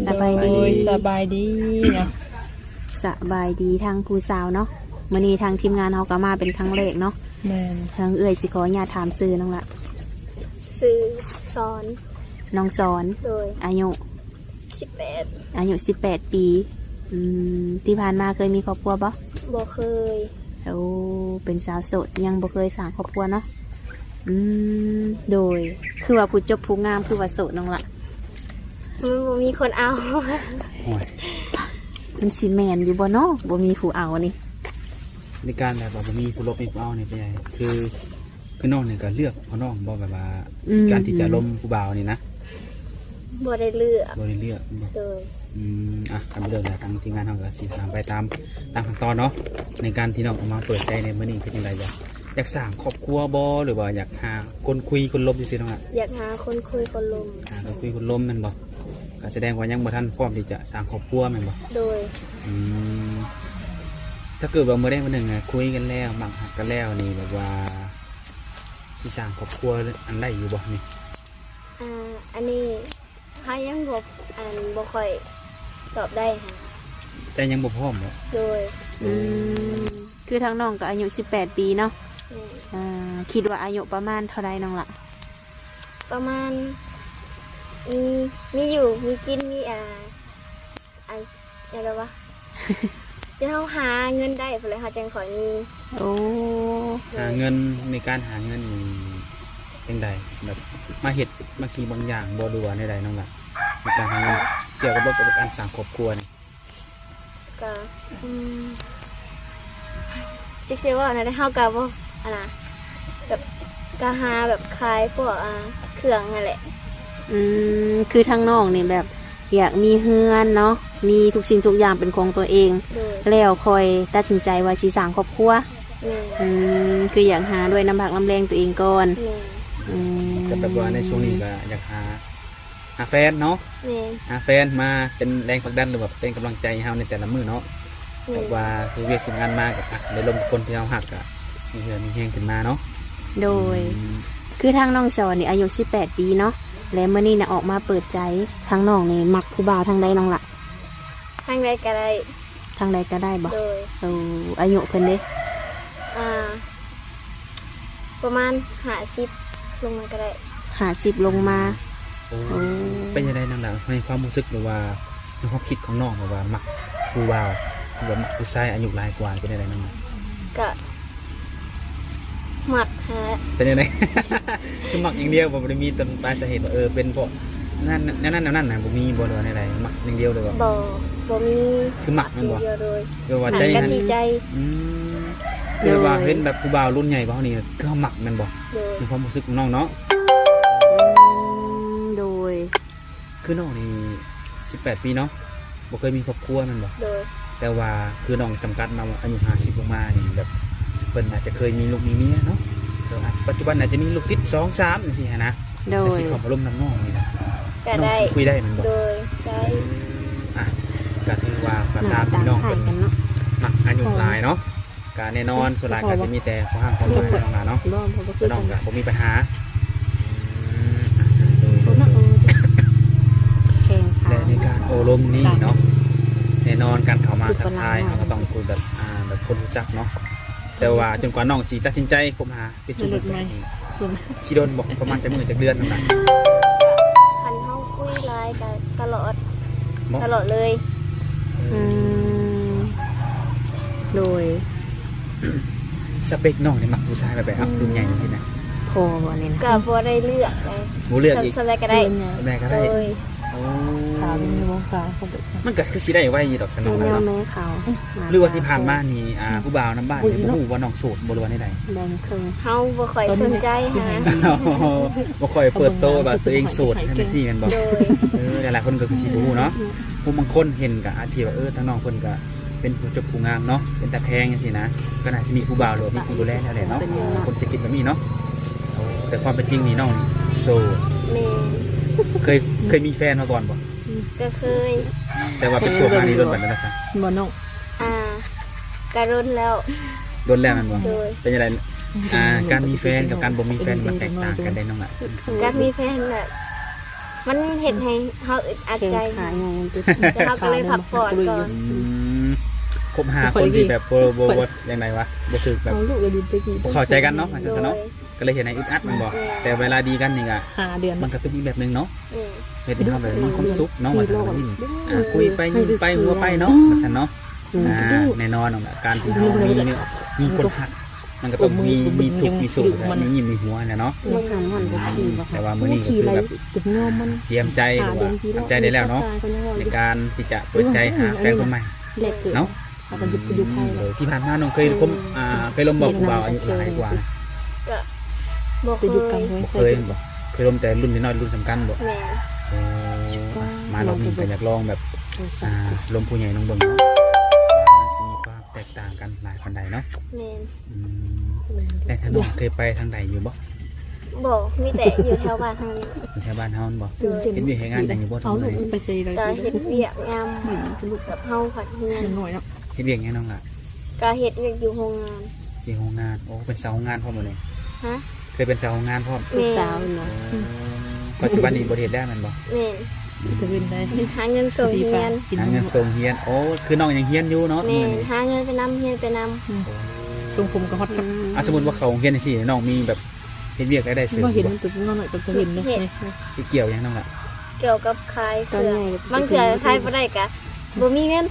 ສະບາຍດີ ສະບາຍດີເນາະ ສະບາຍດີທາງຜູ້ສາວເນາະ. ມື້ນີ້ທາງທີມງານເຮົາກໍມາເປັນຄັ້ງແລກເນາະ. ແມ່ນ. ທາງເອື້ອຍຊິຂໍອະນຸຍາດຖາມຊື່ນ້ອງລະ? ຊື່ສອນ. ນ້ອງສອນ. ໂດຍ. ອາຍຸ? ສິບແປດ. ອາຍຸສິບແປດປີ. ອືມ ທີ່ຜ່ານມາເຄີຍມີຄອບຄົວບໍ່? ບໍ່ເຄີຍ. ໂອ້ ເປັນສາວໂສດ ຍັງບໍ່ເຄີຍສ້າງຄອບຄົວເນາະ. ອືມ ໂດຍ. ຄືວ່າຜູ້ຈົບຜູ້ງາມ ຄືວ່າໂສດນ້ອງລະ? ມັນບໍ່ມີຄົນເອົາ. ໂອ້ຍ ມັນຊິແມ່ນຢູ່ບໍ່ເນາະ ບໍ່ມີຜູ້ເອົານີ້? ໃນການແບບວ່າບໍ່ມີຜູ້ລົບມີຜູ້ເອົານີ້ເປັນຫຍັງ? ຄື ຄືນ້ອງນີ້ກໍເລືອກເພາະນ້ອງບໍ່ ແບບວ່າ ອືມ ການທີ່ຈະລົມຜູ້ບ່າວນີ້ນະ? ບໍ່ໄດ້ເລືອກ. ບໍ່ໄດ້ເລືອກບໍ່? ໂດຍ. ອືມ ອ່ະ ຄັນບໍ່ເລືອກແລ້ວ ທາງທີມງານເຮົາກໍຊິຖາມໄປຕາມ ຕາມຂັ້ນຕອນເນາະ. ໃນການທີ່ນ້ອງອອກມາເປີດໃຈໃນມື້ນີ້ເປັນຈັ່ງໃດ? ຢາກ ຢາກສ້າງຄອບຄົວບໍ່ ຫຼືວ່າຢາກຫາຄົນຄຸຍຄົນລົມຊື່ໆ ນ້ອງລະ? ຢາກຫາຄົນຄຸຍຄົນລົມ. ຫາຄົນຄຸຍຄົນລົມແມ່ນບໍ່? ກໍສະແດງວ່າຍັງບໍ່ທັນພ້ອມທີ່ຈະສ້າງຄອບຄົວແມ່ນບໍ່? ໂດຍ. ອືມ ຖ້າເກີດວ່າມື້ໃດມື້ໜຶ່ງ ອາ ຄຸຍກັນແລ້ວ ມັກຮັກກັນແລ້ວນີ້ ແບບວ່າຊິສ້າງຄອບຄົວອັນໃດຢູ່ບໍ່ນີ້? ອ່າ ອັນນີ້ເຮົາຍັງບໍ່ ອັນ ບໍ່ຄ່ອຍຕອບໄດ້ຫັ້ນ. ແຕ່ຍັງບໍ່ພ້ອມບໍ? ໂດຍ. ອືມ ຄືທາງນ້ອງກໍອາຍຸສິບແປດປີເນາະ. ແມ່ນ. ອ່າ ຄິດວ່າອາຍຸປະມານເທົ່າໃດນ້ອງລະ? ປະມານ ມີ ມີຢູ່ ມີກິນ ມີ ອ່າ ອັນ ຫຍັງກະວ່າ ຈົນເຮົາຫາເງິນໄດ້ພຸ້ນແຫຼະ ເຮົາຈັ່ງຄ່ອຍມີ. ໂອ້ ຫາເງິນ ໃນການຫາເງິນນີ້ຈັ່ງໃດ? ແບບມາເຮັດ ມາກິນບາງຢ່າງບໍ່ ຫຼືວ່າແນວໃດນ້ອງລະ? ໃນການຫາເງິນ ກ່ຽວກັບ ກັບການສ້າງຄອບຄົວນີ້. ກະ ອືມ ຈັກຊິເວົ້າແນວໃດ ເຮົາກະບໍ່ ອັນນະ ແບບ ກະຫາແບບຂາຍພວກ ອ່າ ເຄື່ອງຫັ້ນແຫຼະ. ອືມ ຄືທາງນ້ອງນີ້ແບບຢາກມີເຮືອນເນາະ ມີທຸກສິ່ງທຸກຢ່າງເປັນຂອງຕົວເອງ. ໂດຍ. ແລ້ວຄ່ອຍຕັດສິນໃຈວ່າຊິສ້າງຄອບຄົວ. ແມ່ນ. ອືມ ຄືຢາກຫາດ້ວຍນ້ຳພັກນ້ຳແຮງຕົວເອງກ່ອນ. ແມ່ນ. ອືມ ກໍແບບວ່າໃນຊ່ວງນີ້ກໍຢາກຫາ ຫາແຟນເນາະ. ແມ່ນ. ຫາແຟນມາເປັນແຮງຜັກດັນ ຫຼືວ່າເປັນກຳລັງໃຈໃຫ້ເຮົາໃນແຕ່ລະມື້ເນາະ. ແມ່ນ. ແບບວ່າເຮັດວຽກເຮັດງານມາກໍ ອ່ະ ໄດ້ລົມກັບຄົນທີ່ເຮົາຮັກ ກໍມີເຫື່ອມີແຮງຂຶ້ນມາເນາະ. ໂດຍ. ອືມ ຄືທາງນ້ອງສອນນີ້ອາຍຸສິບແປດປີເນາະ ແລະ ມື້ນີ້ນະອອກມາເປີດໃຈ ທາງນ້ອງນີ້ມັກຜູ້ບ່າວທາງໃດນ້ອງລະ? ທາງໃດກໍໄດ້. ທາງໃດກໍໄດ້ບໍ່? ໂດຍ. ໂອ້ ອາຍຸເພິ່ນເດ? ອ່າ ປະມານຫ້າສິບລົງມາກໍໄດ້. ຫ້າສິບລົງມາ. ໂອ້ ໂອ້ ເປັນຈັ່ງໃດນ້ອງລະ ໃນຄວາມຮູ້ສຶກ ຫຼືວ່າໃນຄວາມຄິດຂອງນ້ອງ ແບບວ່າມັກຜູ້ບ່າວ ຫຼືວ່າມັກຜູ້ຊາຍອາຍຸຫຼາຍກວ່າ ເປັນຈັ່ງໃດນ້ອງລະ? ກະມັກຫັ້ນແຫຼະ. ເປັນຈັ່ງໃດ ຄືມັກຢ່າງດຽວ ບໍ່ໄດ້ມີຕົ້ນປາຍສາເຫດວ່າ ເອີ ເປັນເພາະນັ້ນ ແນວນັ້ນແນວນັ້ນນະ ບໍ່ມີບໍ່ ຫຼືວ່າແນວໃດ? ມັກຢ່າງດຽວເລີຍບໍ່? ບໍ່ ບໍ່ມີ. ຄືມັກແມ່ນບໍ່? ມັກຢ່າງດຽວເລີຍ. ແບບວ່າໃຈຫັ້ນ ມັກກັນທີ່ໃຈ. ອືມ ແບບວ່າເຫັນແບບຜູ້ບ່າວລຸ້ນໃຫຍ່ກວ່າເຮົານີ້ ຄືເຮົາມັກແມ່ນບໍ່? ໂດຍ. ໃນຄວາມຮູ້ສຶກຂອງນ້ອງເນາະ. ອືມ ໂດຍ. ຄືນ້ອງນີ້ສິບແປດປີເນາະ ບໍ່ເຄີຍມີຄອບຄົວແມ່ນບໍ່? ໂດຍ. ແຕ່ວ່າຄືນ້ອງຈຳກັດມາວ່າອາຍຸຫ້າສິບລົງມານີ້ ແບບເພິ່ນອາດຈະເຄີຍມີລູກມີເມຍເນາະ ແຕ່ວ່າປັດຈຸບັນອາດຈະມີລູກຕິດສອງສາມຈັ່ງຊີ້ຫັ້ນນະ. ໂດຍ. ແຕ່ຊິເຂົ້າມາລົມນຳນ້ອງນີ້ນະ ກໍໄດ້. ນ້ອງຊິຄຸຍໄດ້ແມ່ນບໍ່? ໂດຍ ໄດ້. ອ່ະ ກໍຖືວ່າກໍຕາມທີ່ນ້ອງເພິ່ນມັກອາຍຸຫຼາຍເນາະ. ກະແນ່ນອນ ສ່ວນຫຼາຍກໍຈະມີແຕ່ພໍຮັກພໍໝາຍເນາະ ນ້ອງຫຼ້າເນາະ. ແຕ່ນ້ອງກະບໍ່ມີບັນຫາ. ອືມ ໂດຍ ແລະ ໃນການໂອ້ລົມນີ້ເນາະ ແນ່ນອນການເຂົ້າມາທັກທາຍ ເຮົາກໍຕ້ອງຄຸຍແບບ ອ່າ ແບບຄົນຮູ້ຈັກເນາະ. ແຕ່ວ່າຈົນກວ່ານ້ອງຊິຕັດສິນໃຈຄົບຫາ ເປັນຊຸມແຟນນີ້ ຊິດົນບໍ່? ປະມານຈັກມື້ຈັກເດືອນນັ້ນນະ? ຄັນເຮົາຄຸຍຫຼາຍກໍຕະຫຼອດ. ຕະຫຼອດເລີຍ. ອືມ ໂດຍ. ສະເປັກນ້ອງນີ້ມັກຜູ້ຊາຍແບບໃດ? ເອົາ ອືມ ລຸ້ນໃຫຍ່ຊີ້ນະ. ພໍບໍ່ນີ້ນະ? ກໍບໍ່ໄດ້ເລືອກ. ບໍ່ເລືອກອີກ. ສ່ຳໃດກໍໄດ້. ສ່ຳໃດກໍໄດ້. ໂດຍ. ໂອ້ ຂາວມີວົງຂາວ ມັນກໍຄືຊິໄດ້ໄວຢູ່ດອກຊັ້ນເນາະ. ແນວແມ່ຂາວ ຫຼືວ່າທີ່ຜ່ານມານີ້ ອ່າ ຜູ້ບ່າວນຳບ້ານນີ້ບໍ່ຮູ້ວ່ານ້ອງໂສດບໍ່ ຫຼືວ່າແນວໃດ? ເຮົາບໍ່ຄ່ອຍສົນໃຈຫັ້ນນະ. ບໍ່ຄ່ອຍເປີດໂຕວ່າຕົວເອງໂສດ ຈັ່ງຊີ້ແມ່ນບໍ່? ໂດຍ. ເອີ ຫຼາຍໆຄົນກໍຄືຊິບໍ່ຮູ້ເນາະ. ຜູ້ບາງຄົນເຫັນກໍອາດຊິວ່າ ເອີ ທາງນ້ອງເພິ່ນກໍເປັນຜູ້ຈົບຜູ້ງາມເນາະ ເປັນຕາແພງຈັ່ງຊີ້ນະ ກໍໜ້າຊິມີຜູ້ບ່າວ ຫຼືວ່າມີຜູ້ດູແລແລ້ວແຫຼະເນາະ. ຄົນຈະຄິດແບບນີ້ເນາະ. ໂອ້ ແຕ່ຄວາມເປັນຈິງນີ້ນ້ອງໂສດ. ແມ່ນ. ເຄີຍ ເຄີຍມີແຟນມາກ່ອນບໍ່? ກໍເຄີຍ. ແຕ່ວ່າໄປໂສດມານີ້ດົນປານໃດລະຊະ? ບໍ່ນ້ອງ. ອ່າ ກະດົນແລ້ວ. ດົນແລ້ວແມ່ນບໍ່? ໂດຍ. ເປັນຈັ່ງໃດ ອ່າ ການມີແຟນກັບການບໍ່ມີແຟນມັນແຕກຕ່າງກັນໄດ໋ນ້ອງລະ? ການມີແຟນແບບ ມັນເຮັດໃຫ້ເຮົາອຶດອັດໃຈ ແຂ້ງຂາຍ່ອງມັນຕິດ ແຕ່ເຮົາກໍເລີຍພັກຜ່ອນກ່ອນ. ອືມ ຄົບຫາຄົນທີ່ແບບບໍ່ ບໍ່ ບໍ່ ຈັ່ງໃດວະ ບໍ່ຖືກແບບ ເອົາລູກໄປດິນໄປກີ້ ບໍ່ເຂົ້າໃຈກັນເນາະ ວ່າຊັ້ນຊະເນາະ. ໂດຍ ກໍເລີຍເຮັດໃຫ້ອຶດອັດແມ່ນບໍ່? ແມ່ນ ແຕ່ເວລາດີກັນນີ້ກໍ ຫ້າເດືອນ ມັນກໍເປັນອີກແບບໜຶ່ງເນາະ. ແມ່ນ ເຮັດໃຫ້ເຮົາແບບມີຄວາມສຸກເນາະ ວ່າຊັ້ນ ຫຼິ້ນ ອາ ຄຸຍໄປຍິ້ມໄປຫົວໄປເນາະ ວ່າຊັ້ນເນາະ. ອືມ ອາ ແນ່ນອນເນາະ ການທີ່ເຮົາມີ ມີຄົນຮັກ ມັນກໍຕ້ອງມີ ມີທຸກມີສຸກ ມີຍິ້ມມີຫົວແຫຼະເນາະ. ແຕ່ວ່າມື້ນີ້ກໍຄືແບບຕຽມໃຈ ຫຼືວ່າທຳໃຈໄດ້ແລ້ວເນາະ ໃນການທີ່ຈະເປີດໃຈຫາແຟນຄົນໃໝ່ເນາະ. ທີ່ຜ່ານມານ້ອງເຄີຍຄົບ ເອີ ອ່າ ເຄີຍລົມບໍ່ ຜູ້ບ່າວອາຍຸຫຼາຍກວ່າ? ກໍບໍ່ເຄີຍ ບໍ່ເຄີຍບໍ່? ເຄີຍລົມແຕ່ລຸ້ນນ້ອຍໆ ລຸ້ນສ່ຳກັນບໍ່? ແມ່ນ. ໂອ້ ມາລອບນີ້ກໍຢາກລອງແບບ ອ່າ ລົມຜູ້ໃຫຍ່ລອງເບິ່ງເນາະ ວ່າມັນຊິມີຄວາມແຕກຕ່າງກັນຫຼາຍປານໃດເນາະ. ແມ່ນ. ອືມ ແລ້ວທາງນ້ອງເຄີຍໄປທາງໃດຢູ່ບໍ່? ບໍ່ ມີແຕ່ຢູ່ແຖວບ້ານເຮົານີ້ ຢູ່ແຖວບ້ານເຮົາແມ່ນບໍ່? ເຮັດວຽກເຮັດງານຫຍັງຢູ່ບໍ່? ເອົາລູກໄປໃສ ກໍເຮັດວຽກຍາມແບບເຮົາພັກຮຽນ ເຮັດວຽກຫຍັງນ້ອງຫຼ້າ? ກໍເຮັດວຽກຢູ່ໂຮງງານ. ຢູ່ໂຮງງານ. ໂອ້ ເປັນສາວໂຮງງານພ້ອມບໍ່ນີ້? ຮະ? ເຄີຍເປັນສາວໂຮງງານພ້ອມ? ແມ່ນ. ເປັນສາວເນາະ. ໂອ້ ປັດຈຸບັນນີ້ບໍ່ໄດ້ເຮັດແລ້ວແມ່ນບໍ່? ແມ່ນ. ເຮັດແນວອື່ນໄດ້ ຫາເງິນສົ່ງຮຽນ ຫາເງິນສົ່ງຮຽນ. ໂອ້ ຄືນ້ອງຍັງຮຽນຢູ່ເນາະ? ແມ່ນ. ຫາເງິນໄປນຳ ຮຽນໄປນຳ. ອືມ ໂອ້ ສົ່ງຜົມກໍຮອດກັບ ອືມ ອ່າ ສົມມຸດວ່າເຂົ້າໂຮງຮຽນຈັ່ງຊີ້ ນ້ອງມີແບບເຮັດວຽກລາຍໄດ້ເສີມບໍ່? ເຫັນມັນຕົວນ້ອຍກໍເຫັນເດ້. ເຮັດ ເຮັດ ເຮັດ ໄປກ່ຽວຫຍັງນ້ອງລະ? ກ່ຽວກັບຂາຍເຄື່ອງ. ບາງເທື່ອຂາຍບໍ່ໄດ້ກະບໍ່ມີເງິນ.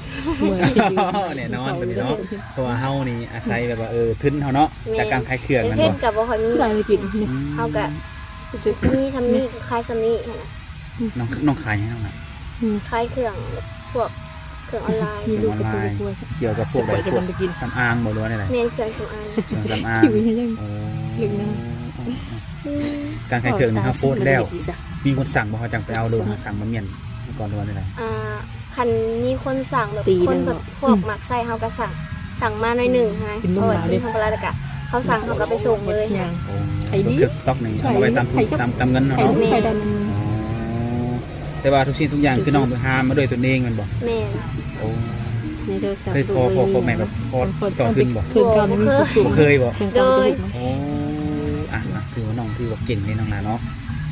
ແນ່ນອນຕົວນີ້ເນາະ ເພາະວ່າເຮົານີ້ອາໄສແບບວ່າ ເອີ ທຶນເຮົາເນາະ ຈາກການຂາຍເຄື່ອງແມ່ນບໍ່? ທຶນກໍບໍ່ຄ່ອຍມີ. ອືມ ເຮົາກໍມີສ່ຳນີ້ ຂາຍສ່ຳນີ້ຫັ້ນນະ. ນ້ອງ ນ້ອງຂາຍຫຍັງນ້ອງລະ? ຂາຍເຄື່ອງ ພວກເຄື່ອງອອນລາຍ. ເຄື່ອງອອນລາຍ ກ່ຽວກັບພວກໃດ? ພວກສຳອາງບໍ່ ຫຼືວ່າແນວໃດ? ແມ່ນ ເຄື່ອງສຳອາງ. ເຄື່ອງສຳອາງ. ໂອ້ ການຂາຍເຄື່ອງນີ້ເຮົາໂພສແລ້ວ ມີຄົນສັ່ງບໍ່? ເຮົາຈັ່ງໄປເອົາ ຫຼືວ່າເຮົາສັ່ງມາມ້ຽນກ່ອນ ຫຼືວ່າແນວໃດ? ອ່າ ຄັນມີຄົນສັ່ງແບບຄົນແບບພວກມັກໃຊ້ ເຮົາກໍສັ່ງ ສັ່ງມາໜ້ອຍໜຶ່ງຫັ້ນນະ ເພາະວ່າເຮົາກໍເອົາ ເຂົາສັ່ງເຮົາກໍໄປສົ່ງເລີຍ. ໂອ້ ເຄື່ອງສະຕັອກນີ້ເອົາໄວ້ຕາມ ຕາມ ຕາມເງິນເນາະ. ແມ່ນ. ອໍ ແຕ່ວ່າທຸກສິ່ງທຸກຢ່າງຄືນ້ອງໄປຫາມາດ້ວຍຕົນເອງແມ່ນບໍ່? ແມ່ນ. ໂອ້ ເຄີຍຂໍພໍ່ແມ່ແບບຂໍຕໍ່ທຶນບໍ່? ບໍ່ເຄີຍ. ບໍ່ເຄີຍບໍ່? ໂດຍ. ໂອ້ ອ່ະ ອ່ະ ຖືວ່ານ້ອງຖືວ່າເກັ່ງເດ້ນ້ອງຫຼ້າເນາະ.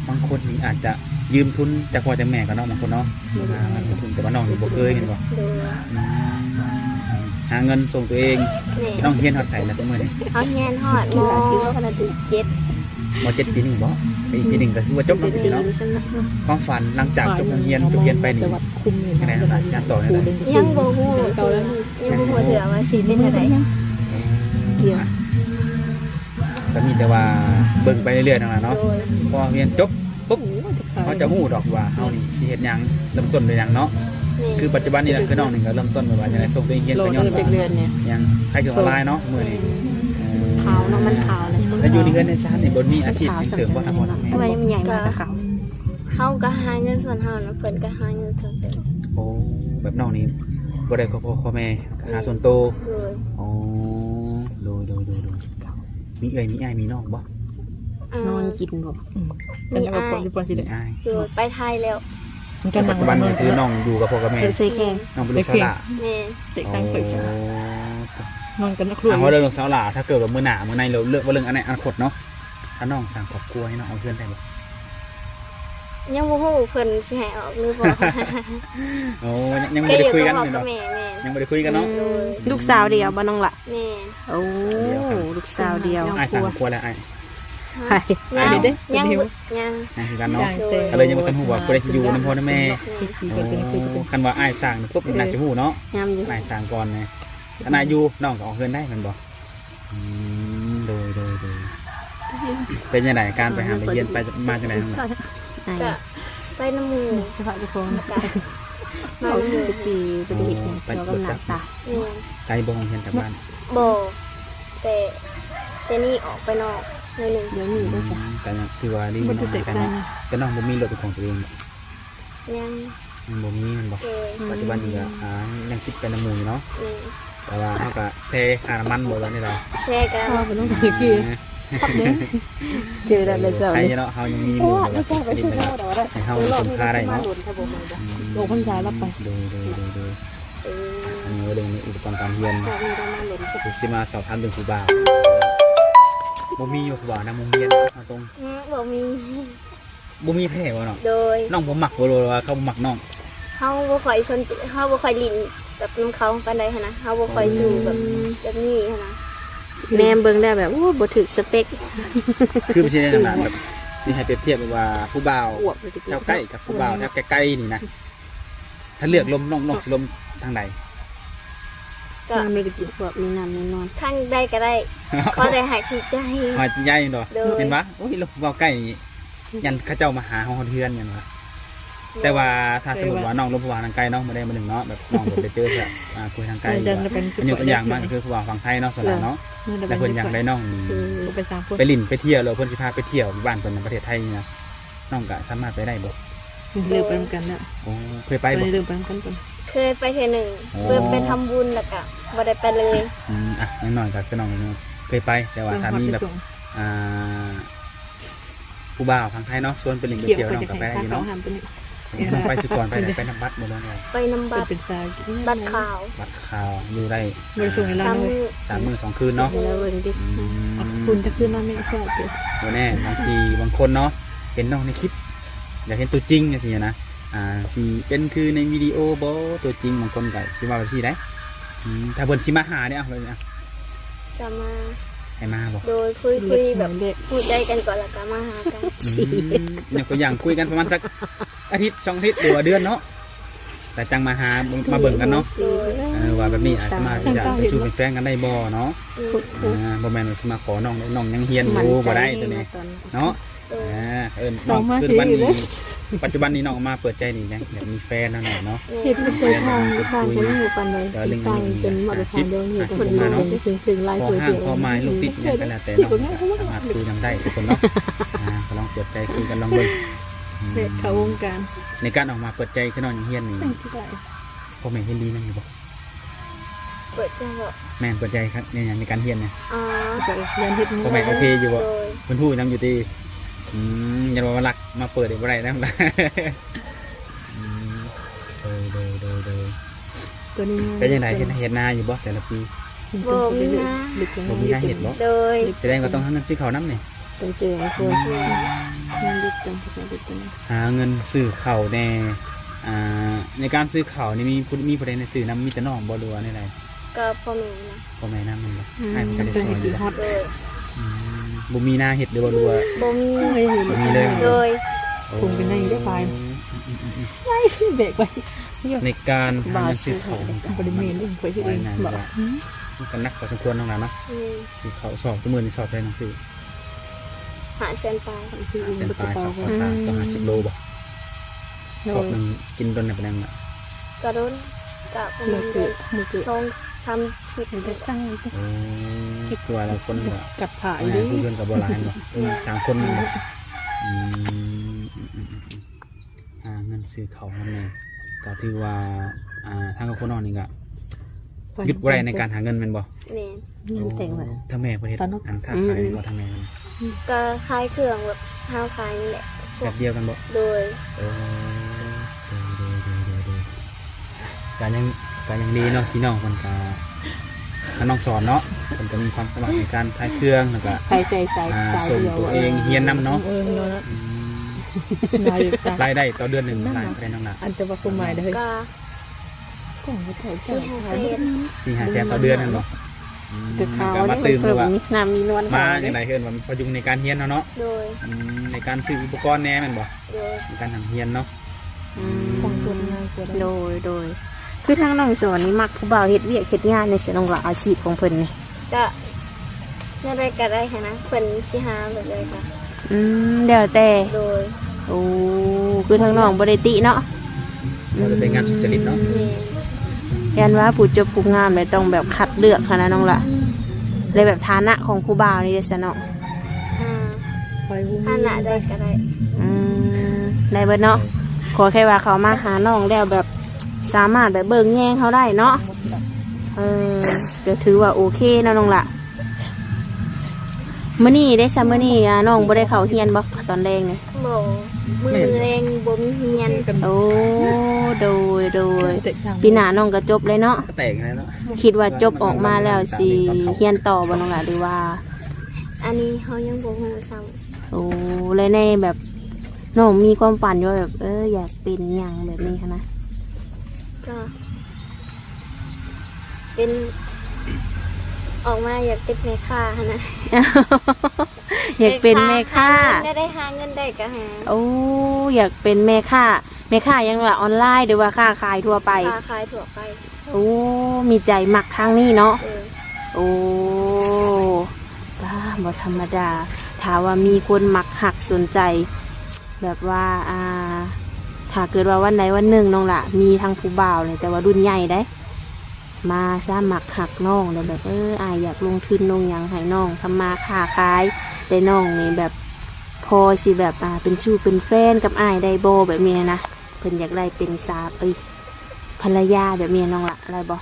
ບາງຄົນນີ້ອາດຈະຢືມທຶນຈາກພໍ່ຈາກແມ່ກໍເນາະ ບາງຄົນເນາະ. ໂດຍ. ອ່າ ແຕ່ວ່ານ້ອງນີ້ບໍ່ເຄີຍແມ່ນບໍ່? ໂດຍ. ອືມ ຫາເງິນສົ່ງຕົວເອງ. ແມ່ນ. ນ້ອງຮຽນຮອດໃສລະທຸກມື້ນີ້? ເຮົາຮຽນຮອດ ມ. ເຈັດ. ມ. ເຈັດ ປີນີ້ບໍ່? ອີກປີໜຶ່ງກໍຄືວ່າຈົບເນາະ ປີນີ້ເນາະ. ຄວາມຝັນຫຼັງຈາກຈົບໂຮງຮຽນ ຈົບຮຽນໄປນີ້ ຈັ່ງໃດເນາະ ຈະຕໍ່ແນວໃດ? ຍັງບໍ່ຮູ້ ຍັງບໍ່ຮູ້ເທື່ອວ່າຊິເປັນແນວໃດ. ກໍມີແຕ່ວ່າເບິ່ງໄປເລື້ອຍໆ ນັ້ນລະເນາະ. ໂດຍ. ພໍຮຽນຈົບປຸບ ເຮົາຈະຮູ້ດອກວ່າເຮົານີ້ຊິເຮັດຫຍັງ ເລີ່ມຕົ້ນດ້ວຍຫຍັງເນາະ. ແມ່ນ. ຄືປັດຈຸບັນນີ້ລະ ຄືນ້ອງນີ້ກໍເລີ່ມຕົ້ນແບບວ່າຈັ່ງໃດ ສົ່ງຕົວເອງຮຽນໄປຍ້ອນ ເອີ ເຮັດວຽກເນາະ ຫຍັງ ຂາຍເຄື່ອງອອນລາຍເນາະ ມື້ນີ້. ເອີ ຂາວເນາະ ມັນຂາວນະ. ແລ້ວຢູ່ໃນເຮືອນໃນຊານນີ້ບໍ່ມີອາຊີບຫຍັງເສີມບໍ່? ທາງພໍ່ທາງແມ່ ເຮົາກໍຫາເງິນສ່ວນເຮົານະ ເພິ່ນກໍຫາເງິນສ່ວນເພິ່ນ. ໂອ້ ແບບນ້ອງນີ້ບໍ່ໄດ້ຂໍພໍ່ຂໍແມ່ ຫາສ່ວນໂຕ. ໂດຍ. ໂອ້ ໂດຍ ໂດຍ ໂດຍ ໂດຍ. ມີເອື້ອຍມີອ້າຍມີນ້ອງບໍ່? ອ່າ ນອນກິນບໍ່? ອືມ ມີອ້າຍ ຢູ່ປອນຊິໄດ້ ມີອ້າຍ ຢູ່ໄປໄທແລ້ວ. ປັດຈຸບັນນີ້ຄືນ້ອງຢູ່ກັບພໍ່ກັບແມ່ ເອີ ໃສ່ແຂ້ງ ນ້ອງເປັນລູກສາວຫຼ້າ. ແມ່ນ. ແຕກຕ່າງໄປ. ໂອ້ ນອນກັນນະ. ອ່າ ເວົ້າເລື່ອງລູກສາວຫຼ້າ ຖ້າເກີດວ່າມື້ໜ້າ ມື້ໃນ ເລື່ອງ ເລື່ອງ ເວົ້າເລື່ອງອະນາຄົດເນາະ ຖ້ານ້ອງສ້າງຄອບຄົວໃຫ້ນ້ອງອອກເຮືອນໄດ້ບໍ່? ຍັງບໍ່ຮູ້ເພິ່ນຊິໃຫ້ອອກຫຼືບໍ່. ໂອ້ ຍັງ ຍັງບໍ່ໄດ້ຄຸຍກັນເນາະ. ແມ່ນ. ຍັງບໍ່ໄດ້ຄຸຍກັນເນາະ. ໂດຍ. ລູກສາວດຽວບໍ່ນ້ອງລະ? ແມ່ນ. ໂອ້ ລູກສາວດຽວ. ອ້າຍສ້າງຄອບຄົວແລ້ວອ້າຍ? ຍັງ ຍັງ ຍັງຄືກັນເນາະ. ໂດຍ. ກໍເລີຍຍັງບໍ່ທັນຮູ້ວ່າຜູ້ໃດຊິຢູ່ນຳພໍ່ນຳແມ່. ໂອ້ ຄັນວ່າອ້າຍສ້າງປຸບ ໜ້າຈະຮູ້ເນາະ. ອ້າຍສ້າງກ່ອນນະ ຂະໜາດຢູ່ ນ້ອງກໍອອກເຮືອນໄດ້ແມ່ນບໍ່? ອືມ ໂດຍ ໂດຍ ໂດຍ. ເປັນຈັ່ງໃດ ການໄປຫາໄປຮຽນ ໄປມາຈັ່ງໃດນ້ອງ? ກໍໄປນຳໝູ່ ສະພາບເຈົ້າຂອງ ມານຳໝູ່. ໂອ້ ໄປເປີດຈັກ. ແມ່ນ. ໄກບໍ່ ໂຮງຮຽນຈາກບ້ານ? ບໍ່ ແຕ່ ແຕ່ນີ້ອອກໄປນອກໜ້ອຍໜຶ່ງ. ດຽວນີ້ບໍ່ຊະ. ອືມ ກໍຍັງຖືວ່າດີເນາະ. ແຕ່ນ້ອງບໍ່ມີລົດເປັນຂອງຕົວເອງບໍ່? ຍັງ ຍັງບໍ່ມີແມ່ນບໍ່? ໂດຍ. ປັດຈຸບັນນີ້ກໍ ອ່າ ຍັງຕິດໄປນຳໝູ່ຢູ່ເນາະ. ແມ່ນ. ແຕ່ວ່າເຮົາກໍແຊຄ່ານ້ຳມັນບໍ່ ວ່າແນວໃດ? ແຊກັນ. ເຈີແລ້ວເຈົ້າ. ໃຜເນາະ ເຮົາຍັງມີໝູ່ແບບວ່າສະໜິດແບບວ່າໃຫ້ເຮົາເພິ່ງພາໄດ້ເນາະ. ອືມ ໂອ້ ພັນສາລັບໄປ. ໂດຍ ໂດຍ ໂດຍ ໂດຍ. ເອີ ອັນນີ້ວ່າເລື່ອງໃນອຸປະກອນການຮຽນ ຊິມາສອບຖາມເລື່ອງຜູ້ບ່າວ. ບໍ່ມີຢູ່ຜູ້ບ່າວນຳໂຮງຮຽນເຮົາຕົງ. ອືມ ບໍ່ມີ. ບໍ່ມີແພ້ບໍ່ນ້ອງ? ໂດຍ. ນ້ອງບໍ່ມັກບໍ່ ຫຼືວ່າເຂົາບໍ່ມັກນ້ອງ? ເຮົາບໍ່ຄ່ອຍສົນ ເຮົາບໍ່ຄ່ອຍຫຼິ້ນແບບນຳເຂົາປານໃດຫັ້ນນະ ເຮົາບໍ່ຄ່ອຍສູ້ແບບ ອືມ ແບບນີ້ຫັ້ນນະ. ແນມເບິ່ງແລ້ວແບບ ໂອ້ ບໍ່ຖືກສະເປັກ. ຄືມັນຊິໄດ້ຂະໜາດແບບ ຊິໃຫ້ປຽບທຽບແບບວ່າຜູ້ບ່າວແຖວໃກ້ກັບຜູ້ບ່າວແຖວໄກໆນີ້ນະ ຖ້າເລືອກລົມ ນ້ອງ ນ້ອງຊິລົມທາງໃດ? ກໍ ນ້ຳມີແຕ່ກິນພວກມີນ້ຳແນ່ນອນ ທາງໃດກໍໄດ້ ຂໍແຕ່ໃຫ້ຖືກໃຈ ໃຫ້ຖືກໃຈແມ່ນບໍ່? ໂດຍ. ເຫັນປະ? ໂອ້ຍ ລົມເວົ້າໃກ້ນີ້ ຢ້ານເຂົາເຈົ້າມາຫາເຮົາຮອດເຮືອນແມ່ນບໍ່? ແຕ່ວ່າຖ້າສົມມຸດວ່ານ້ອງລົມຜູ້ບ່າວທາງໄກເນາະ ມື້ໃດມື້ໜຶ່ງເນາະ ແບບນ້ອຍົກໄດ້ເຈີແບບ ອ່າ ຜູ້ທາງໄກ ຍົກຕົວຢ່າງມາກໍຄືຜູ້ບ່າວຝັ່ງໄທເນາະ ສ່ວນຫຼາຍເນາະ ແລ້ວເພິ່ນຢາກໄດ້ນ້ອງນີ້ ໄປຫຼິ້ນໄປທ່ຽວ ຫຼືເພິ່ນຊິພາໄປທ່ຽວບ້ານເພິ່ນໃນປະເທດໄທນີ້ນະ ນ້ອງກໍສາມາດໄປໄດ້ບໍ່? ເລີ່ມໄປນຳກັນແລ້ວ. ໂອ້ ເຄີຍໄປບໍ່? ເລີ່ມໄປນຳກັນ ເຄີຍໄປເທື່ອໜຶ່ງ ໂອ້ ເຄີຍໄປທຳບຸນ ແລ້ວກໍບໍ່ໄດ້ໄປເລີຍ. ອືມ ອ່ະ ຢ່າງໜ້ອຍກໍຄືນ້ອງເຄີຍໄປ ແຕ່ວ່າຖ້າມີແບບ ອ່າ ຜູ້ບ່າວທາງໄທເນາະ ຊວນໄປຫຼິ້ນໄປທ່ຽວ ນ້ອງກໍໄປຢູ່ເນາະ. ນ້ອງໄປສຸກ່ອນ ໄປ ໄປນຳບັດບໍ່ ຫຼືວ່າ ໄປນຳບັດ ບັດຂາວ ບັດຂາວ ຢູ່ໄດ້ ອ່າ ສາມມື້ ສາມມື້ສອງຄືນເນາະ. ອືມ ຄຸນຈະຄືນນອນໃນເຊາະເດ. ບໍ່ແນ່ ບາງທີບາງຄົນເນາະ ເຫັນນ້ອງໃນຄລິບ ຢາກເຫັນຕົວຈິງຈັ່ງຊີ້ນະ ອ່າ ຊິເປັນຄືໃນວິດີໂອບໍ່ ຕົວຈິງ ບາງຄົນກໍຊິເວົ້າຈັ່ງຊີ້ໄດ໋. ອືມ ຖ້າເພິ່ນຊິມາຫາເດ ເອົາ ກໍມາ ໃຫ້ມາບໍ່? ໂດຍ ຄຸຍໆ ແບບຮູ້ໃຈກັນກ່ອນ ແລ້ວກໍມາຫາກັນ. ອືມ ຍົກຕົວຢ່າງຄຸຍກັນປະມານຈັກອາທິດ ສອງອາທິດ ຫຼືວ່າເດືອນເນາະ ແລ້ວຈັ່ງມາຫາ ມາເບິ່ງກັນເນາະ. ໂດຍ. ເອີ ວ່າແບບນີ້ອາດສາມາດທີ່ຈະເປັນຊູ່ເປັນແຟນກັນໄດ້ບໍ່ເນາະ? ອືມ ອ່າ ບໍ່ແມ່ນວ່າຊິມາຂໍນ້ອງ ນ້ອງຍັງຮຽນຢູ່ ບໍ່ໄດ້ຕົວນີ້ເນາະ. ໂດຍ. ອ່າ ເອີ ນ້ອງ ປັດຈຸບັນນີ້ ປັດຈຸບັນນີ້ນ້ອງມາເປີດໃຈນີ້ຍັງ ຢາກມີແຟນແລ້ວເນາະ. ເຮັດໃຫ້ເປີດທາງ ທາງກໍຍັງບໍ່ປານໃດ ທາງເປັນມາດຕະຖານດຽວນີ້ ຄົນເຮົາເນາະ ຂໍຮ່າງຂໍໝາຍລູກຕິດຫຍັງກໍແລ້ວແຕ່ເນາະ ກໍສາມາດຄຸຍກັນໄດ້ທຸກຄົນເນາະ. ອ່າ ກໍລອງເປີດໃຈຄຸຍກັນລອງເບິ່ງ. ອືມ ເຂົ້າວົງການ ໃນການອອກມາເປີດໃຈຄືນ້ອງຍັງຮຽນນີ້ ພໍ່ແມ່ເຫັນດີນຳຢູ່ບໍ່? ເປີດໃຈບໍ່? ແມ່ນ ເປີດໃຈຄັກ ໃນຫຍັງ ໃນການຮຽນນະ? ອໍ ກໍຮຽນເຮັດ ພໍ່ແມ່ໂອເຄຢູ່ບໍ່? ໂດຍ. ເພິ່ນຮູ້ນຳຢູ່ຕິ? ອືມ ຢ້ານວ່າລັກມາເປີດອີກບໍ່ໄດ້ນຳ. ອືມ ໂດຍ ໂດຍ ໂດຍ ໂດຍ. ຕົວນີ້ ເປັນຈັ່ງໃດ ເຮັດ ເຮັດນາຢູ່ບໍ່ແຕ່ລະປີ? ບໍ່ມີນາ ບໍ່ມີນາເຮັດບໍ່? ໂດຍ. ສະແດງວ່າຕ້ອງຫາເງິນຊື້ເຂົ້ານຳນີ້. ຕ້ອງຊື້ໃຫ້ຄົນ ອືມ ງານເຮັດຕ້ອງເຮັດນຳ ຫາເງິນຊື້ເຂົ້າແດ່. ອ່າ ໃນການຊື້ເຂົ້ານີ້ ມີຜູ້ ມີຜູ້ໃດແນ່ຊື້ນຳ ມີແຕ່ນ້ອງບໍ່ ຫຼືວ່າແນວໃດ? ກໍພໍ່ແມ່ນະ ພໍ່ແມ່ນຳແມ່ນບໍ່? ອືມ ອ້າຍເພິ່ນກໍໄດ້ຊ່ອຍຢູ່ບໍ່? ໂດຍ. ອືມ ບໍ່ມີນາເຮັດເລີຍບໍ່ ຫຼືວ່າ ບໍ່ມີ ບໍ່ມີເລີຍ? ໂດຍ. ໂອ້ ຄົງເປັນໄດ້ໄດ້ໄປ ອືມໆໆ ໄວ້ແບກໄວ້ ໃນການຫາເງິນຊື້ເຂົ້າ ບໍ່ໄດ້ແມ່ນເດ້ ຂ້ອຍເຮັດເອງ ວ່າງ່າຍໆ ບໍ່ ກໍ ອືມ ມັນກໍໜັກພໍສົມຄວນນ້ອງຫຼານເນາະ. ອືມ ຊື້ເຂົ້າ ຊອບ ທຸກມື້ນີ້ຊອບເທົ່າໃດນ້ອງຊື້? ຫ້າແສນປາຍ. ຫ້າແສນປາຍ ຊອບເຂົ້າສານ ຕ້ອງຫ້າສິບໂລບໍ່? ໂດຍ. ຊອບໜຶ່ງກິນດົນປານໃດລະ? ກະດົນ ກະປະມານ ມື້ ມື້ ສອງສາມທິດ ມັນຈະສັ່ງ. ໂອ້ ຄືວ່າລາງຄົນກໍກັດຜ້າອີກເດ້ ຜູ້ເພິ່ນກໍບໍ່ຫຼາຍເນາະ. ເອີ ສາມຄົນນີ້. ອືມ ອືມໆໆ ຫາເງິນຊື້ເຂົ້ານຳແດ່ ກໍຖືວ່າ ອ່າ ທາງຄອບຄົວນ້ອງນີ້ກໍຢຸດບໍ່ໄດ້ໃນການຫາເງິນແມ່ນບໍ່? ແມ່ນ. ໂອ້ ທາງແມ່ເພິ່ນເຮັດອັນຄ້າຂາຍບໍ່? ທາງແມ່ເພິ່ນ ກໍຂາຍເຄື່ອງແບບເຮົາຂາຍນີ້ແຫຼະ ແບບດຽວກັນບໍ່? ໂດຍ. ເອີ ໂດຍໆໆໆ ກໍຍັງ ກໍຍັງດີເນາະ ທີ່ນ້ອງເພິ່ນກໍ ທາງນ້ອງສອນເນາະ ເພິ່ນກໍມີຄວາມສາມາດໃນການຂາຍເຄື່ອງ ແລ້ວກໍ ໃຊ້ ໃຊ້ ໃຊ້ ອ່າ ສາຍ ສົ່ງຕົວເອງຮຽນນຳເນາະ. ອືມ ອືມ ລາຍໄດ້ຕໍ່ເດືອນໜຶ່ງຫຼາຍປານໃດນ້ອງຫຼ້າ? ອັນ ແຕ່ວ່າຄວາມໝາຍເດີ ກໍ ສີ່ຫ້າແສນ ສີ່ຫ້າແສນຕໍ່ເດືອນແມ່ນບໍ່? ອືມ ກໍມາຕື່ມວ່າ ມີນ້ຳມີນວນ ມາຈັ່ງໃດ ເອີ້ນວ່າພະຍຸງໃນການຮຽນເຮົາເນາະ. ໂດຍ. ອືມ ໃນການຊື້ອຸປະກອນແດ່ແມ່ນບໍ່? ໂດຍ. ໃນການຮ່ຳຮຽນເນາະ. ອືມ ໂດຍ ໂດຍ. ຄືທາງນ້ອງສອນນີ້ມັກຜູ້ບ່າວເຮັດວຽກເຮັດງານໃນ ຊະນ້ອງຫຼ້າ ອາຊີບຂອງເພິ່ນນີ້? ກະແນວໃດກະໄດ້ຫັ້ນນະ ເພິ່ນຊິຫາແບບໃດກະ ອືມ ແລ້ວແຕ່. ໂດຍ. ໂອ້ ຄືທາງນ້ອງບໍ່ໄດ້ຕິເນາະ. ອືມ ວ່າຈະເປັນງານສຸດຈະລິດເນາະ. ແມ່ນ. ຢ້ານວ່າຜູ້ຈົບຜູ້ງາມແລ້ວຕ້ອງແບບຄັດເລືອກຫັ້ນນະນ້ອງຫຼ້າ ແລ້ວແບບຖານະຂອງຜູ້ບ່າວນີ້ເດຊະເນາະ? ອ່າ ຖານະໃດກໍໄດ້. ອືມ ໄດ້ເບິດເນາະ ຂໍແຄ່ວ່າເຂົ້າມາຫານ້ອງແລ້ວແບບສາມາດແບບເບິ່ງແຍງເຮົາໄດ້ເນາະ. ເອີ ກໍຖືວ່າໂອເຄເນາະນ້ອງຫຼ້າ. ມື້ນີ້ເດຊະ ມື້ນີ້ ອ່າ ນ້ອງບໍ່ໄດ້ເຂົ້າຮຽນບໍ່ຕອນແລງນີ້? ບໍ່ ມື້ແລງບໍ່ມີຮຽນ. ໂອ້ ໂດຍ ໂດຍ. ປີໜ້ານ້ອງກໍຈົບແລ້ວເນາະ. ຄິດວ່າຈົບອອກມາແລ້ວຊິຮຽນຕໍ່ບໍ່ນ້ອງຫຼ້າ ຫຼືວ່າ? ອັນນີ້ເຮົາຍັງບໍ່ຮູ້ຊ້ຳ. ໂອ້ ແລະໃນແບບ ນ້ອງມີຄວາມຝັນຢູ່ວ່າແບບ ເອີ ຢາກເປັນຫຍັງແບບນີ້ຫັ້ນນະ? ກໍເປັນ ອອກມາຢາກເປັນແມ່ຄ້າຫັ້ນນະ. ຢາກເປັນແມ່ຄ້າ ຫາເງິນໄດ້ ຫາເງິນໄດ້ກໍຫາ. ໂອ້ ຢາກເປັນແມ່ຄ້າ. ແມ່ຄ້າຫຍັງລະ? ອອນລາຍ ຫຼືວ່າຄ້າຂາຍທົ່ວໄປ? ຄ້າຂາຍທົ່ວໄປ. ໂອ້ ມີໃຈມັກທາງນີ້ເນາະ. ເອີ ໂອ້ ປ້າ ບໍ່ທຳມະດາ. ຖ້າວ່າມີຄົນມັກຮັກສົນໃຈ ແບບວ່າ ອ່າ ຖ້າເກີດວ່າວັນໃດວັນໜຶ່ງນ້ອງລະມີທັງຜູ້ບ່າວແຫຼະ ແຕ່ວ່າລຸ້ນໃຫຍ່ໃດ໋ ມາສະໝັກຮັກນ້ອງ ແລ້ວແບບ ເອີ ອ້າຍຢາກລົງທຶນລົງຫຍັງໃຫ້ນ້ອງທຳມາຄ້າຂາຍ ແຕ່ນ້ອງນີ້ແບບ ພໍຊິແບບ ອ່າ ເປັນຊູ້ເປັນແຟນກັບອ້າຍໄດ້ບໍ່ ແບບນີ້ນະ. ເພິ່ນຢາກໄດ້ເປັນສາ ເອີຍ ພັນລະຍາແບບນີ້ ນ້ອງລະໄດ້ບໍ່?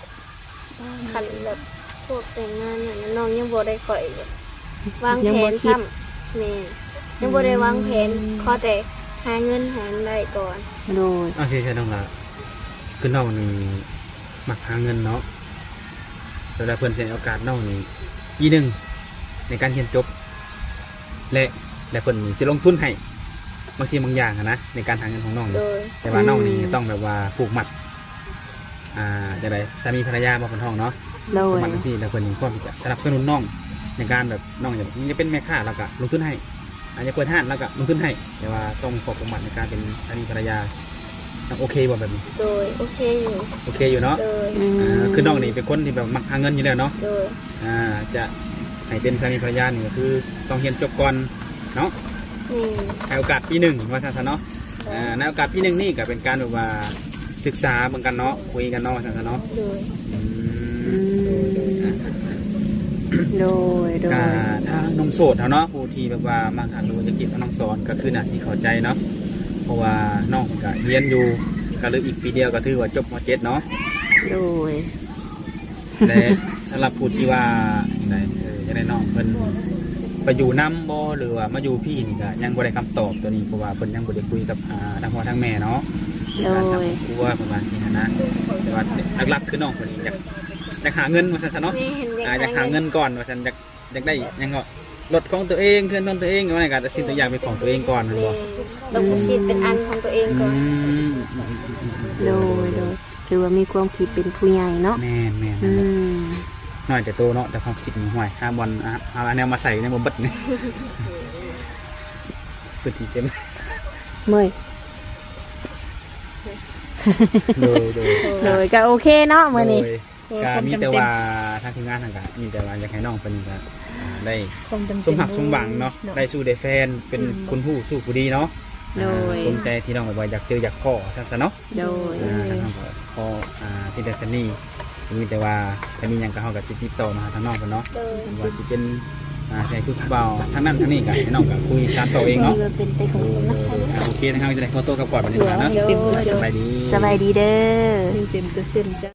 ຄັນແບບພວກແຕ່ງງານນັ້ນ ນ້ອງຍັງບໍ່ໄດ້ຄ່ອຍແບບວາງແຜນຊ້ຳ. ແມ່ນ ຍັງບໍ່ໄດ້ວາງແຜນ. ອືມ ຂໍແຕ່ຫາເງິນໃຫ້ມັນໄດ້ກ່ອນ. ໂດຍ ໂອເຄ ນ້ອງລະ ຄືນ້ອງນີ້ມັກຫາເງິນເນາະ ແລ້ວເພິ່ນຊິໃຫ້ໂອກາດນ້ອງນີ້ປີໜຶ່ງໃນການຮຽນຈົບ ແລະ ແລະເພິ່ນຊິລົງທຶນໃຫ້ບາງສິ່ງບາງຢ່າງຫັ້ນນະ ໃນການຫາເງິນຂອງນ້ອງ. ໂດຍ ແຕ່ວ່ານ້ອງນີ້ ອືມ ຕ້ອງແບບວ່າຜູກມັດ ອ່າ ຈັ່ງໃດ ສາມີພັນລະຍາບໍ່ ເພິ່ນຮ້ອງເນາະ. ໂດຍ ມັນຈັ່ງຊີ້ ແລ້ວເພິ່ນມີຄວາມທີ່ຈະສະໜັບສະໜູນນ້ອງໃນການແບບ ນ້ອງຢາກ ຢາກເປັນແມ່ຄ້າ ແລ້ວກໍລົງທຶນໃຫ້ ອາ ຢາກເປີດຮ້ານ ແລ້ວກໍລົງທຶນໃຫ້. ແຕ່ວ່າຕ້ອງມີຂໍ້ຜູກມັດໃນການເປັນສາມີພັນລະຍາ ນ້ອງໂອເຄບໍ່ແບບນີ້? ໂດຍ ໂອເຄຢູ່. ໂອເຄຢູ່ເນາະ. ໂດຍ ອືມ ອ່າ ຄືນ້ອງນີ້ເປັນຄົນທີ່ແບບມັກຫາເງິນຢູ່ແລ້ວເນາະ. ໂດຍ ອ່າ ຈະໃຫ້ເປັນສາມີພັນລະຍານີ້ ກໍຄືຕ້ອງຮຽນຈົບກ່ອນເນາະ. ແມ່ນ ໃຫ້ໂອກາດປີໜຶ່ງວ່າຊັ້ນຊະເນາະ. ອ່າ ໃນໂອກາດປີໜຶ່ງນີ້ກໍເປັນການແບບວ່າສຶກສາເບິ່ງກັນເນາະ ຄຸຍກັນເນາະ ວ່າຊັ້ນຊະເນາະ. ໂດຍ ອືມ ອືມ ໂດຍ ໂດຍ ກໍທາງໜຸ່ມໂສດເຮົາເນາະ ຜູ້ທີ່ແບບວ່າມັກຮັກ ຫຼືວ່າຢາກຈີບທາງນ້ອງສອນ ກໍຄືໜ້າຊິເຂົ້າໃຈເນາະ ເພາະວ່ານ້ອງກໍຮຽນຢູ່ ກໍເຫຼືອອີກປີດຽວກໍຖືວ່າຈົບ ມ.ເຈັດ ເນາະ. ໂດຍ ແລະ ສຳລັບຜູ້ທີ່ວ່າ ຈັ່ງໃດ ເອີ ຢາກໄດ້ນ້ອງເພິ່ນໄປຢູ່ນຳບໍ່ ຫຼືວ່າມາຢູ່ພີ້ນີ້ ກໍຍັງບໍ່ໄດ້ຄຳຕອບໂຕນີ້ ເພາະວ່າເພິ່ນຍັງບໍ່ໄດ້ຄຸຍກັບ ອ່າ ທາງພໍ່ທາງແມ່ເນາະ. ໂດຍ ການສ້າງຄອບຄົວເພິ່ນວ່າຊີ້ຫັ້ນນະ ແຕ່ວ່າຫຼັກໆ ຄືນ້ອງເພິ່ນນີ້ຢາກ ຢາກຫາເງິນວ່າຊັ້ນຊະເນາະ. ແມ່ນ ຢາກ ອ່າ ຢາກຫາເງິນກ່ອນວ່າຊັ້ນ ຢາກ ຢາກໄດ້ຫຍັງເກາະ ລົດຂອງຕົວເອງ ເຮືອນຂອງຕົວເອງ ວ່ານັ້ນກໍ ສິ່ງຕົວຢ່າງເປັນຂອງຕົວເອງກ່ອນ ແມ່ນບໍ່? ແມ່ນ ຕ້ອງມີຊີວິດເປັນອັນຂອງຕົວເອງກ່ອນ. ອືມ ໂດຍ ໂດຍ ຖືວ່າມີຄວາມຄິດເປັນຜູ້ໃຫຍ່ເນາະ. ແມ່ນໆ ອືມ ນ້ອຍແຕ່ໂຕເນາະ ແຕ່ຄວາມຄິດນີ້ ຫ້ວຍ ຫາບ່ອນ ຫາ ຫາແນວມາໃສ່ຍັງບໍ່ເບິດນີ້ ຄືທີ່ເຕັມ ເມື່ອຍ. ໂດຍ ໂດຍ ໂດຍ ກໍໂອເຄເນາະມື້ນີ້. ໂດຍ ໂດຍ ກໍມີແຕ່ວ່າ ຄວາມຈຳເປັນ ທາງທີມງານຫັ້ນກໍມີແຕ່ວ່າຢາກໃຫ້ນ້ອງເພິ່ນນີ້ກໍ ອ່າ ໄດ້ ຄວາມຈຳເປັນ ສົມຮັກສົມຫວັງເນາະ ເນາະ ໄດ້ສູ່ໄດ້ແຟນ ເປັນ ອືມ ຄົນຮູ້ສູ້ຜູ້ດີເນາະ. ໂດຍ ອ່າ ສົມໃຈທີ່ນ້ອງແບບວ່າຢາກເຈີຢາກພໍ້ວ່າຊັ້ນຊະເນາະ. ໂດຍ ອ່າ ທາງເຮົາກໍຂໍ ອ່າ ທີ່ແຕ່ຊັ້ນນີ້ ມີແຕ່ວ່າຖ້າມີຫຍັງກໍເຮົາກໍຊິຕິດຕໍ່ມາຫາທາງນ້ອງເພິ່ນເນາະ. ໂດຍ ວ່າຊິເປັນ ອ່າ ໃສ່ຄືຜູ້ບ່າວທາງນັ້ນທາງນີ້ກໍໃຫ້ນ້ອງກໍຄຸຍສານຕໍ່ເອງເນາະ. ໂດຍ ໂດຍ ໂດຍ ອ່າ ໂອເຄ ທາງເຮົາຈະໄດ້ຂໍຕົວກັບກ່ອນບັດນີ້ນະ. ໂດຍ ໂດຍ ໂດຍ ສະບາຍດີ ສະບາຍດີເດີ. ເຕັມເປີເຊັນຈ້ະ.